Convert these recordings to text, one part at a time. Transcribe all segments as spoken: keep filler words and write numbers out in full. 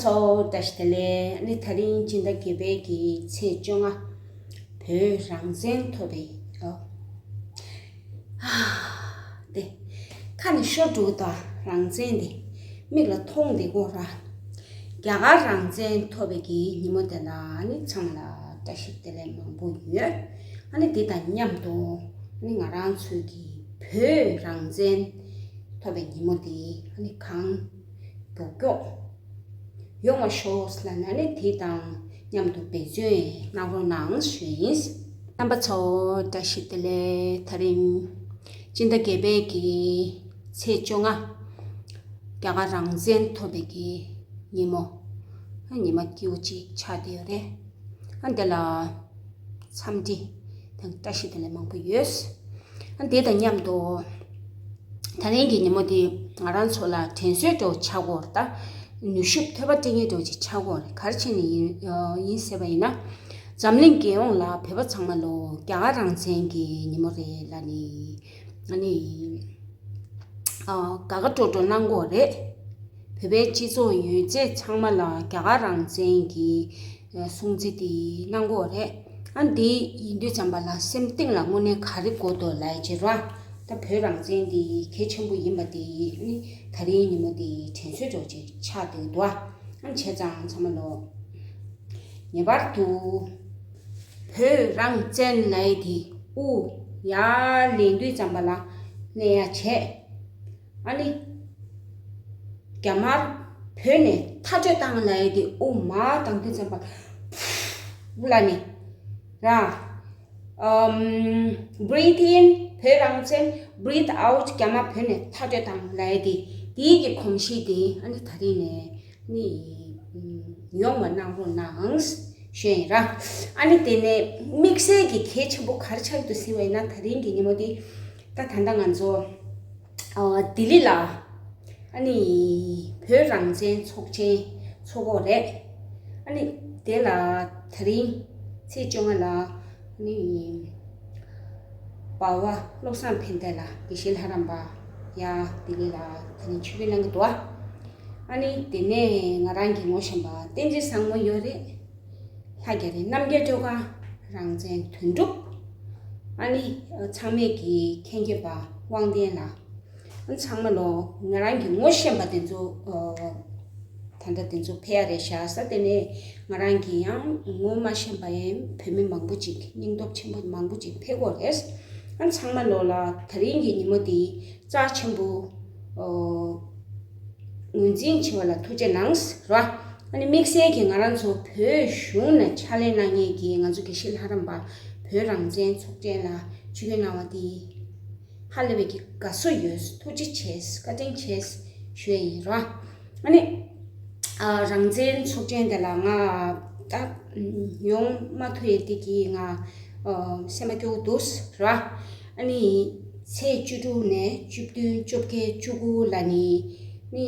ཚོ་བཀྲ་ཤིས་བདེ་ལེགས། ཨ་ནི་དེ་རིང་སྤྱི་ཟླ་བརྒྱད་པའི་གི་ཚེས་བཅོ་ལྔ། བོད་རང་བཙན་ཐོབ་པའི་ཨོ། དེ་ཁ་ནས་ཤོར་འགྲོ་གི་འདུག་རང་བཙན་དེ་མིག་ལ་མཐོང་བསྡད་ཀྱི་ཡོད་ར། རྒྱ་གར་རང་བཙན་ཐོབ་པའི་གི་ཉིན་མོ་དེ་ལ་ཨ་ནི་ཚང་མ་ལ་བཀྲ་ཤིས་བདེ་ལེགས་མང་པོ་ཡོད། ཨ་ནི་དེ་དང་མཉམ་དུ་ཨ་ནི་ང་རང་ཚོའི་གི་བོད་རང་བཙན་ཐོབ་པའི་ཉིན་མོ་དེ་ཨ་ནི་གང་མགྱོགས་མགྱོགས་ཡོང་བ་ཤོག་ལབ་ནས་ཨ་ནི་དེ་དང་མཉམ་དུ་འབད་བརྩོན་གནང་རོགས་གནང་ཞུ་ཡིན། རྣམ་པ་ཚོ་བཀྲ་ཤིས་བདེ་ལེགས། དེ་རིང་སྤྱི་ཟླ་བརྒྱད་པའི་གི་ཚེས་བཅོ་ལྔ། རྒྱ་གར་རང་བཙན་ཐོབ་པའི་གི་ཉིན་མོ། ཨ་ཉི་མ་སྐྱིད་པོ་ཅིག་ཆགས་བསྡད་ཡོད་རེད། ཨ་འདི་ལ་འཚམས་འདྲི་དང་བཀྲ་ཤིས་བདེ་ལེགས་མང་པོ་ཡོད། ཨ་འདི་དང་མཉམ་དུ་ད་རིང་གི་ཉིན་མོ་འདི་ང་རང་ཚོ་ལ་དྲན་གསོའི་འདྲ་བོ་ཆགས་ཀྱི་ཡོད་རེད། ད་ནུས་ཤུགས་ཐོལ་པ་སྤྲད་མཁན་འདྲ་བོ་ཅིག་ཆགས་ཀྱི་ཡོད་རེད། ག་རེ་བྱས་ནས་ཡིན་ཡིན་ཟེར་བ་ཡིན་ན། འཛམ་གླིང་རྒྱལ་ཡོངས་ལ་བོད་པ་ཚང་མ་ལོ་རྒྱ་གར་རང་བཙན་གྱི་ཉིན་མོ་རེད་ལབ་ནས་ཨ་ནི་ཨ་དགའ་དགའ་སྤྲོ་སྤྲོ་གནང་གི་ཡོད་རེད། བོད་པའི་སྤྱི་ཚོགས་ཡོད་ཚད་ཚང་མ་ལ་རྒྱ་གར་རང་བཙན་གྱི་ཨ་སྲུང་བརྩི་དེ་གནང་གི་ཡོད་རེད། ཨ་འདི་ཡིན་དུས་ཙམ་པ་ལ་སེམས་གཏིང་ལ་དངོས་གནས་ག་རེ་དགོས་འདུག་ལབ་ཡ་ཅིག་རེད་བ། ད་བོད་རང་བཙན་འདི་གལ་ཆེན་པོ་ཡིན་པ་དེ་ནི་ད་རིང་ཉིན་མོ་འདི་དྲན་གསོའི་འདྲ་བོ་ཅིག་ཆགས་བསྡད་ཀྱི་འདུག་བ། ཨ་བྱས་ཙང་ཚང་མ་ལོ། ངེས་པར་དུ་བོད་རང་བཙན་ལབ་ཡ་དེ་དབུ་ཡར་ལེན་དུས་ཙམ་པ་ལ་གནས་ཡ་བྱས། ཨ་ནི་རྒྱ་དམར་བོད་ནས་མཐའ་སྐྱོད་བཏང་ལབ་ཡ་དེ་དབུ་མར་བཏང་དུས་ཙམ་པ་ལ་ནི་ར། ཨམ། Breathe in བོད་རང་བཙན། Breathe out རྒྱ་དམར་བོད་ནས་མཐའ་སྐྱོད་བཏང་ལབ་ཡ་དེ། དེའི་གི་གོམས་གཤིས་དེ་ཨ་ནི་ད་རིང་ནས་ནི་ཡོང་བ་གནང་རོགས་གནང་ཞུ་ཡིན་ར། ཨ་ནི་དེ་ནས་དམིགས་བསལ་གྱི་གལ་ཆེན་པོ་ག་རེ་ཆགས་ཀྱི་འདུག་ཟེར་བ་ཡིན་ན། ད་རིང་གི་ཉིན་མོ་འདི་ད་ད་ལྟ་ང་ཚོ་ཨ་ལྡི་ལི་ལ་ཨ་ནི་བོད་རང་བཙན་ཚོགས་ཆེན་ཚོགས་ཀྱི་ཡོད་རེད། ཨ་ནི་དེ་ལ་ད་རིང་ཚེས་བཅོ་ལྔ་ལ་ཨ་ནི་འབའ་བ་བློ་བཟང་ཕན་བདེ་ལགས་དགེ་བཤེས་ལྷ་རམས་པ་ཡར་ལྡི་ལི་ལ་ད་ནི་ཆིབས་བསྒྱུར་གནང་གི་འདུག་ཨ་ནི་དེ་ནས་ང་རང་གི་ངོ་ཤེས་པ་བསྟན་འཛིན་བཟང་མོ་ཡོད་རེད། ལྷ་རྒྱ་རི་རྣམ་རྒྱལ་སྒྲོལ་དཀར། རང་བཙན་དོན་གྲུབ། ཨ་ནི་ཚང་མས་ཀྱི་མཁྱེན་གྱི་པ་དབང་ལྡན་ལགས། ཚང་མ་ལོ་ང་རང་གི་ངོ་ཤེས་པ་དེ་ཚོ་ཨོ། ད་ལྟ་དེ་ཚོ་ཕེབས་ཡ་རེད་ཤག་ས། དེ་ནས་ང་རང་གི་ཡང་ངོ་མ་ཤེས་པ་ཡང་བོད་མི་མང་པོ་ཅིག་སྙིང་སྟོབས་ཆེན་པོ་མང་པོ་ཅིག་ཕེབས་ཀྱི་ཡོད་རེད། ཨ་ཚང་མ་ལོ་ལ་ད་རིང་གི་ཉིན་མོ་དེ་རྩ་ཆེན་པོ་ཨོ། ངོས་འཛིན་བྱས་པ་ལ་ཐུགས་རྗེ་གནང་ཟེར་བ། ཨ་ནི་དམིགས་བསལ་གྱིས་ང་རང་ཚོ་བོད་གཞུང་ནས་ཕྱག་ལས་གནང་མཁན་གྱི་ང་ཚོ་དགེ་བཤེས་ལྷ་རམས་པ་བོད་རང་བཙན་ཚོགས་ཆེན་ལ་ཆིབས་བསྒྱུར་གནང་བ་དེ་ཧ་ལས་པའི་གི་དགའ་བསུ་ཡོད། ཐུགས་རྗེ་ཆེ། བཀའ་དྲིན་ཆེ་ཞུ་ཡ་ཡིན་ར། ཨ་ནི་ཨ་རང་བཙན་ཚོགས་ཆེན་དེ་ལ་ང་ད་ཡོང་མ་ཐུབ་ཡས་དེ་གིས་ང་ཨ་སེམས་པ་སྐྱོ་བོ་འདུག་ཟེར་བ། ཨ་ནི་ཚེས་བཅུ་དྲུག་ནས་བཅུ་བདུན་བཅོ་བརྒྱད་བཅུ་དགུ་ལ་ནི་ནི་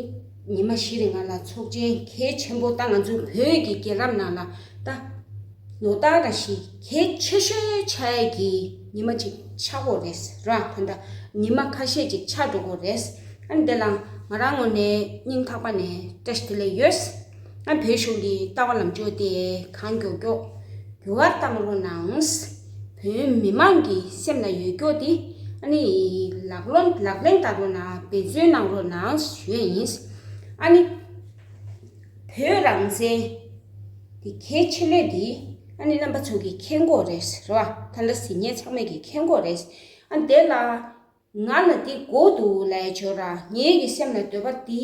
ཉི་མ་བཞི་རིང་ང་ལ་ཚོགས་ཆེན་གལ་ཆེན་པོ། ད་ང་ཚོའི་བོད་ཀྱི་རྒྱལ་རབས་ནང་ལ་ད་ལོ་ལྟར་ར་ཞིག་གལ་ཆེ་ཤོས་ཆགས་ཡས་ཀྱི་ཉི་མ་ཅིག་ཆགས་ཀྱི་ཡོད་རེད་ཟེར་བ། ད་ལྟ་ཉི་མ་ཁ་ཤས་ཅིག་ཆགས་འགྲོ་གི་ཡོད་རེད། ཨ་ནི་དེ་ལ་ང་རང་ངོས་ནས་སྙིང་ཐག་པ་ནས་བཀྲ་ཤིས་བདེ་ལེགས་ཡོད། ཨ་བོད་གཞུང་གི་ལྟ་བ་ལམ་ཕྱོགས་དེ་གང་མགྱོགས་མགྱོགས་འགྱུར་བ་བཏང་རོགས་གནང་། བོད་མི་མང་གི་སེམས་ལ་ཡོད་རྒྱུ་དེ་ཨ་ནི་ལག་ལེན་ལག་ལེན་བསྟར་རོགས་གནང་། འབད་བརྩོན་གནང་རོགས་གནང་ཞུ་ཡས་ཡིན། ཨ་ནི་བོད་རང་བཙན་དེ་གལ་ཆེ་ལོས་དེ་ཨ་ནི་རྣམ་པ་ཚོ་གིས་མཁྱེན་གྱི་ཡོད་རེད་ཟེར་བ། ད་ལྟ་གཟིགས་མཁན་ཚང་མས་ཀྱིས་མཁྱེན་གྱི་ཡོད་རེད། ཨ་དེ་ལ་ང་ལ་དེ་དགོས་འདུག་ལབ་ཡ་ཅིག་ཡོད་ར། ངེད་ཀྱི་སེམས་ལ་འདོད་པ་དེ་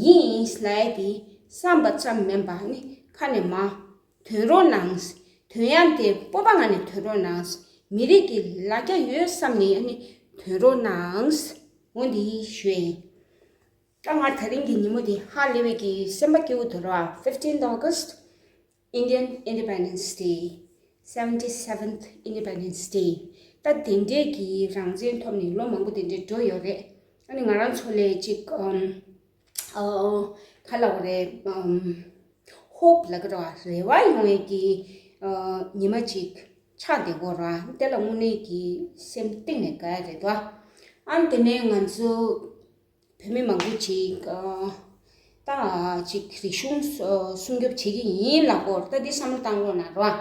ཡིན་ལབ་ཡ་དེ་བསམ་པ་ཙམ་མིན་པ་ནི་ཁ་ནས་མ་འདོན་རོགས་གནང་། འདོན་ཡ་དེ་སྤོབས་པ་ངང་ནས་འདོན་རོགས་གནང་། མི་རིགས་ཀྱི་ལ་རྒྱ་ཡོད་བསམ་ནས་ནི་འདོན་རོགས་གནང་། འོ་འདི་ཞུ་ཡ་ཡིན། ད་ང་དེ་རིང་གི་ཉིན་མོ་འདི་ཧ་ལས་པའི་གི་སེམས་པ་སྐྱིད་པོ་འདུག་ར། Fifteenth August Indian Independence Day, seventy-seventh Independence Day. ད་དེ་འདྲའི་གི་རང་བཙན་ཐོབ་ནས་ལོ་མང་པོ་དེ་འདྲའི་འགྲོ་ཡོད་རེད། ཨ་ནི་ང་རང་ཚོ་ལ་ཅིག་ཨམ་ཨོ་ག་ལབ་དགོས་རེད། ཨམ་ཧོབ་ལབ་ཀྱི་རེད་བ། རེ་བ་ཡོང་བའི་གི་ཨ་ཉི་མ་ཅིག་ཆགས་བསྡད་ཀྱི་ཡོད་རེད་བ། དེ་ལ་དངོས་གནས་ཀྱི་སེམས་གཏིང་ནས་དགའ་ཡ་རེད་བ། ཨ་ནི་དེ་ནས་ང་ཚོ་བོད་མི་མང་པོ་ཅིག་ཨ་ ད་ཅིག་རིག་གཞུང་སྲུང་སྐྱོབ་བྱེད་ཀྱི་ཡིན་ལབ་སྐོར། ད་འདི་བསམ་བློ་བཏང་རོགས་གནང་རོགས།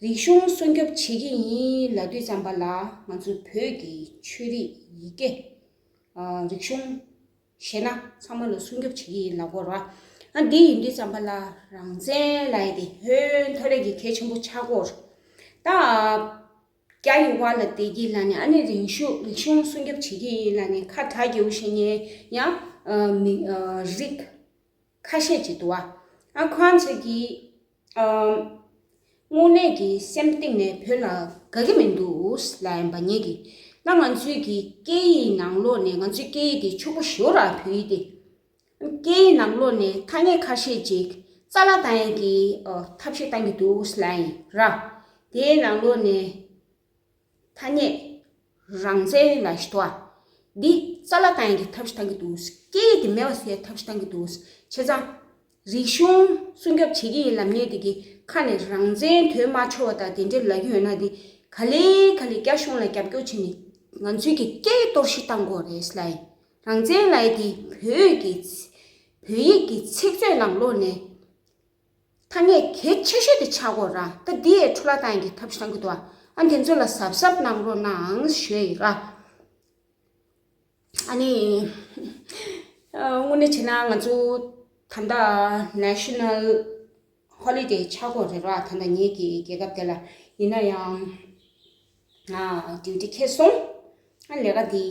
རིག་གཞུང་སྲུང་སྐྱོབ་བྱེད་ཀྱི་ཡིན་ལབ་དུས་ཙམ་པ་ལ་ང་ཚོའི་བོད་ཀྱི་ཆོས་རིག་ཡི་གེ། རིག་གཞུང་ཞེ་ན་ཚང་མ་ལ་སྲུང་སྐྱོབ་བྱེད་ཀྱི་ཡིན་ལབ་དགོས་ར། ཨ་འདི་ཡིན་དུས་ཙམ་པ་ལ་རང་བཙན་ལབ་ཡ་དེ་ཧོན་ཐོ་རེ་གི་གལ་ཆེན་པོ་ཆགས་ཀྱི་ཡོད་རེད། ད་རྒྱ་ཡི་དབར་ལ་བསྡད་ཀྱི་ལབ་ནས། ཨ་ནི་རིག་གཞུང་རིག་གཞུང་སྲུང་སྐྱོབ་བྱེད་ཀྱི་ཡིན་ལབ་ནས་ཁ་གྲག་རྒྱུ་བཤད་མཁན་ཡང་མི་རིགས་ཁ་ཤས་ཅིག་འདུག་བ། ཨ་ཁོང་ཚོས་ཀྱིས་ཨམ། དངོས་གནས་ཀྱི་སེམས་གཏིང་ནས་བོད་ལ་དགའ་གི་མི་འདུག་ལབ་ཡིན་པ་ངེད་ཀྱིས། ད་ང་ཚོའི་གི་སྐད་ཡིག་ནང་ལོགས་ནས། ང་ཚོའི་སྐད་ཡིག་དེ་ཕྱུག་པོ་ཞེ་པོ་ར། བོད་ཡིག་དེ། སྐད་ཡིག་ནང་ལོགས་ནས་ཐ་སྙད་ཁ་ཤས་ཅིག་རྩ་བརླག་བཏང་ཡས་ཀྱི་ཨ་ཐབས་ཤེས་བཏང་གི་འདུག་ལབ་ཡིན་ར། དེའི་ནང་ལོགས་ནས་ཐ་སྙད་རང་བཙན་ལབ་ཞིག་འདུག་བ། འདི་རྩ་བརླག་བཏང་ཡས་ཀྱི་ཐབས་ཤེས་བཏང་གི་འདུག་སྐད་ཡིག་དེ་མེད་པ་བཟོ་ཡས་ཐབས་ཤེས་བཏང་གི་འདུག་བྱས་ཙང་། རིག་གཞུང་སྲུང་སྐྱོབ་བྱེད་ཀྱི་ཡིན་ལབ་མཁན་དེ་གི་ཁ་ནས་རང་བཙན་འདོན་མ་ཆོག་པ་དང་དེ་འདྲ་ལབ་ཀྱི་ཡོད་ན། དེ་ག་ལེ་ག་ལེ་རྒྱ་གཞུང་ལ་རྒྱབ་སྐྱོར་བྱས་ནས་ང་ཚོའི་གི་སྐད་ཡིག་གཏོར་བཤིག་བཏང་གི་ཡོད་རེད་ལབ་ཡིན། རང་བཙན་ལབ་ཡས་དེ་བོད་ཀྱི་བོད་ཡིག་གི་ཚིག་མཛོད་ནང་ལོགས་ནས་ཐ་སྙད་གལ་ཆེ་ཤོས་དེ་ཆགས་ཀྱི་ཡོད་ར། ད་འདི་ཡས་འཕྲོ་བརླག་བཏང་ཡས་ཀྱི་ཐབས་ཤེས་བཏང་གི་འདུག་བ། ཨ་དེ་ཚོ་ལ་གཟབ་གཟབ་གནང་རོགས་གནང་ཞུ་ཡི་ར། ཨ་ནི། ཨ་དངོས་གནས་བྱས་ན་ང་ཚོ་ད་ལྟ་National Holiday ཆགས་ཀྱི་ཡོད་རེད་ར། ད་ལྟ་ངེད་ཀྱི་རྒྱལ་ཁབ་དེ་ལ། ཡིན་ན་ཡང་ང་ཌིའུ་ཊི་ཁེལ་སོང་། ཨ་ལས་ཀ་འདི་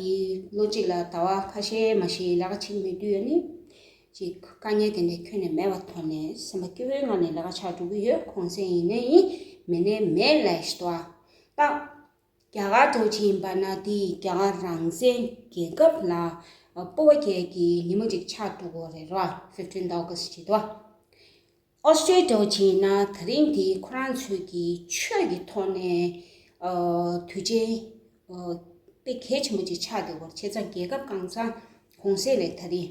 ལོ་གཅིག་ལ་ཟླ་བ་ཁ་ཤས་མ་ཤེས་ལས་ཀ་བྱེད་མི་དུས། ཨ་ནི་ཅིག་དཀའ་ངལ་དེ་འདྲ་ཁྱོན་ནས་མེད་པ་ཐོག་ནས་སེམས་པ་སྐྱིད་པོའི་ངང་ནས་ལས་ཀ་ཆགས་འགྲོ་གི་ཡོད། གུང་སེང་ཡིན་ནའི་ཡིན། མིན་ནའི་མིན་ལབ་ཞིག་འདུག་བ། ད་རྒྱ་གར་འདྲ་བོ་ཅིག་ཡིན་པ་ན། དེ་རྒྱ་གར་རང་བཙན་རྒྱལ་ཁབ་ལ་སྤོབས་པ་སྐྱེ་གི་ཉིན་མོ་ཅིག་ཆགས་འགྲོ་གི་ཡོད་རེད་ར། Fifteenth August ཅིག་འདུག་བ། ཨོ་སི་ཊྲི་ལི་ཡ་འདྲ་བོ་ཅིག་ཡིན་ན། ད་རིང་དེ་ཁོ་རང་ཚོས་ཀྱི་ཆོས་ཀྱི་ཐོག་ནས་ཨ་དུས་ཆེན་ཨ་དཔེ་གལ་ཆེན་པོ་ཅིག་ཆགས་བསྡད་ཡོད་རེད། བྱས་ཙང་རྒྱལ་ཁབ་གང་ས་གུང་སེང་ལ་ད་རིང་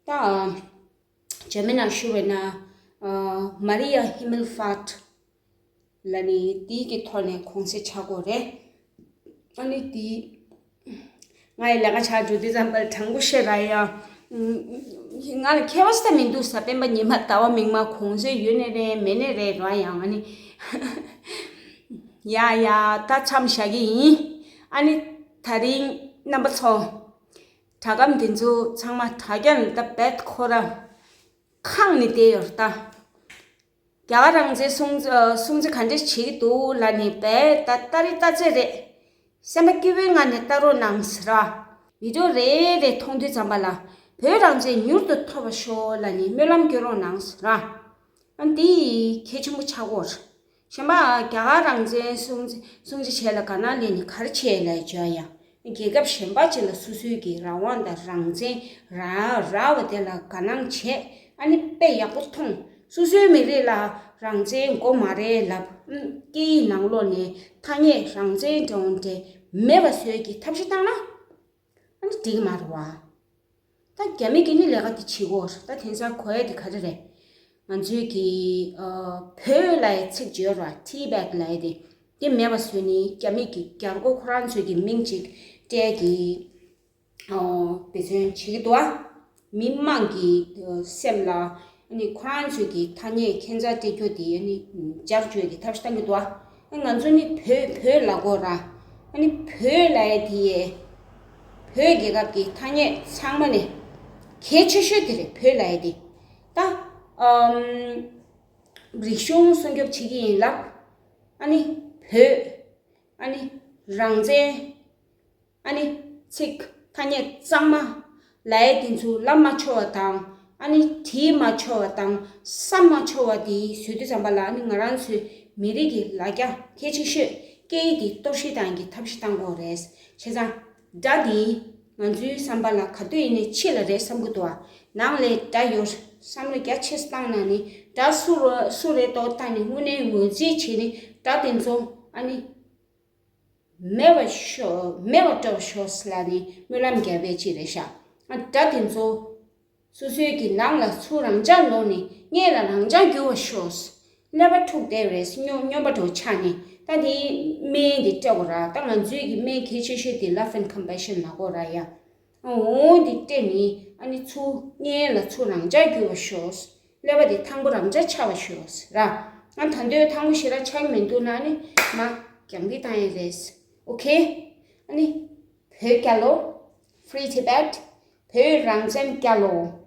ད་འཇར་མན་ནང་ཞུ་བས་ན། ཨ་Maria Himmelfahrt ལབ་ནི་དེའི་གི་ཐོག་ནས་གུང་སེང་ཆགས་ཀྱི་ཡོད་རེད། ཨ་ནི་དེ་ང་ཡི་ལས་ཀ་ཆགས་འགྲོ་དུས་ཙམ་པར་དྲང་པོ་བཤད་ར་ཡ། ང་ལ་ཁྱད་པར་ས་མི་འདུག་ས། སྤེན་པ་ཉི་མ་ཟླ་བ་མིག་དམར་གུང་སེང་ཡོད་ནི་རེད་མེད་ནི་རེད་ར། ཡང་ཨ་ནི་ཡ་ཡ་ད་མཚམས་བཞག་གི་ཡིན། ཨ་ནི་ད་རིང་རྣམ་པ་ཚོ། དྲ་སྒམ་འདི་ཚོ་ཚང་མ་དྲ་རྒྱ་ལ་ད་རྦད་ཁོ་ར་ཁེངས་ནས་བསྡད་ཡོད་རེད་ད། རྒྱ་གར་རང་བཙན་སྲུང་སྲུང་བརྩི་ག་འདྲ་བྱེད་ཀྱི་འདུག་ལབ་ནས་རྦད་ད་ལྟ་རེ་ལྟ་ཚེ་རེད། སེམས་པ་སྐྱིད་པོའི་ངང་ནས་ལྟ་རོགས་གནང་ཟེར་ར། བི་ཌིའོ་རེ་རེ་མཐོང་དུས་ཙམ་པ་ལ། བོད་རང་བཙན་མྱུར་དུ་ཐོབ་པར་ཤོག་ལབ་ནས་སྨོན་ལམ་སྐྱོན་རོགས་གནང་ཟེར་ར། ཨ་འདི་གལ་ཆེན་པོ་ཆགས་ཀྱི་ཡོད་རེད། གཞན་པ་རྒྱ་གར་རང་བཙན་སྲུང་སྲུང་བརྩི་བྱས་ལ་དགའ་སྣང་སླེབས་ནས་ག་རེ་བྱས་ལབ་བརྗོད་ཡ། རྒྱལ་ཁབ་གཞན་པ་ཅིག་ལ་སོ་སོའི་གི་རང་དབང་དང་རང་བཙན་རག་རག་པ་དེ་ལ་དགའ་སྣང་བྱས། ཨ་ནི་དཔེ་ཡག་པོ་མཐོང་། སོ་སོའི་མི་རིགས་ལ་རང་བཙན་དགོས་མ་རེད་ལབ། སྐད་ཡིག་ནང་ལོགས་ནས་ཐ་སྙད་རང་བཙན་འདྲ་བོ་འདྲ་མེད་པ་བཟོ་ཡས་ཀྱི་ཐབས་ཤེས་བཏང་ན། ཨ་ནི་འགྲིག་གི་མ་རེད་བ། ད་རྒྱ་མི་གིས་ནི་ལས་ཀ་དེ་བྱེད་ཀྱི་ཡོད་རེད། ད་དེང་སང་གོ་ཡ་དེ་ག་རེ་རེད། ང་ཚོའི་གི་ཨ་བོད་ལབ་ཡའི་ཚིག་བརྗོད་ར། ཊི་བྷེག་ལབ་ཡ་དེ། དེ་མེད་པ་བཟོས་ནས་རྒྱ་མི་གི་རྒྱལ་སྒོ་ཁོ་རང་ཚོའི་གི་མིང་ཅིག་སྤྲད་གི་ཨ་འབད་བརྩོན་བྱེད་ཀྱི་འདུག་བ། མི་མང་གི་ཨ་སེམས་ལ་ཨ་ནི་ཁོ་རང་ཚོའི་གི་ཐ་སྙད་ཁྱད་མཚར་སྤྲད་རྒྱུ་དེ་ཨ་ནི་འཇར་བཅོས་ཀྱི་ཐབས་ཤེས་བཏང་གི་འདུག་བ། ང་ཚོ་ནི་བོད་བོད་ལབ་དགོས་ར། ཨ་ནི་བོད་ལབ་ཡ་དེ་ཡས། བོད་རྒྱལ་ཁབ་ཀྱི་ཐ་སྙད་ཚང་མ་ནས་གལ་ཆེ་ཤོས་དེ་རེད། བོད་ལབ་ཡ་དེ། ད་ཨམ་རིག་གཞུང་སྲུང་སྐྱོབ་བྱེད་ཀྱི་ཡིན་ལབ། ཨ་ནི་བོད། ཨ་ནི་རང་བཙན། ཨ་ནི་ཚིག་ཐ་སྙད་གཙང་མ་ལབ་ཡ་དེ་ཚོ་ལབ་མ་ཆོག་པ་དང་། ཨ་ནི་བྲིས་མ་ཆོག་པ་དང་བསམ་མ་ཆོག་པ་དེ་བཟོས་དུས་ཙམ་པ་ལ། ཨ་ནི་ང་རང་ཚོའི་མི་རིགས་ཀྱི་ལ་རྒྱ་གལ་ཆེ་ཤོས་སྐད་ཡིག་དེ་གཏོར་བཤིག་བཏང་གི་ཐབས་ཤེས་བཏང་དགོས་རེད། བྱས་ཙང་སྒྲ་དེ་ང་ཚོའི་བསམ་པ་ལ་ག་དུས་ཡིན་ནའི་ཕྱི་ལ་རེད་བསམ་གྱི་འདུག་བ། ནང་ལ་སྒྲ་ཡོད་བསམ་བློ་རྒྱ་ཆེ་ཙམ་བཏང་ན་ནི། སྒྲ་སུ་རུ་སུ་རེད་འདུག་བལྟས་ནས་དངོས་གནས་ངོས་འཛིན་བྱས་ནས་སྒྲ་དེ་ཚོ་ཨ་ནི། མེད་པ་ཤོག་མེད་པ་འདྲ་བ་ཤོག་ལབ་ནས་སྨོན་ལམ་རྒྱབ་པའི་ཅིག་རེད་ཤག་ཨ་སྒྲ་དེ་ཚོ་སོ་སོའི་གི་ནང་ལ་ཚུར་རང་འཇགས་ལོག་ནས་སྔོན་ལ་རང་འཇགས་འགྱུར་བ་ཤོག་ཀླད་པ་འཁྲུག་བསྡད་རེད། སྨྱོ་སྨྱོན་པ་འདྲ་བོ་ཆགས་ནས། ད་དེའི་སྨན་དེ་སྤྲད་དགོས་ར། ད་ང་ཚོའི་གི་སྨན་གལ་ཆེ་ཤོས་དེ་Love and Compassion ལབ་དགོས་ར་ཡ། འོ་འདི་སྤྲད་ནི་ཨ་ནི་ཚུར་བརྙན་ལ་ཚུར་རང་འཇགས་འགྱུར་བ་ཤོག་ཀླད་པ་དེ་ཐང་པོ་རང་འཇགས་ཆགས་པ་ཤོག་ར། ཨ་ད་འདོད་ཐང་པོ་ཞེ་དྲག་ཆགས་མི་འདུག་ན་ནི་མ་རྒྱང་འདི་བཏང་ཡས་རེད། ཨོ་ཁེ། ཨ་ནི་བོད་རྒྱལ་ལོ། Free Tibet། བོད་རང་བཙན་རྒྱལ་ལོ།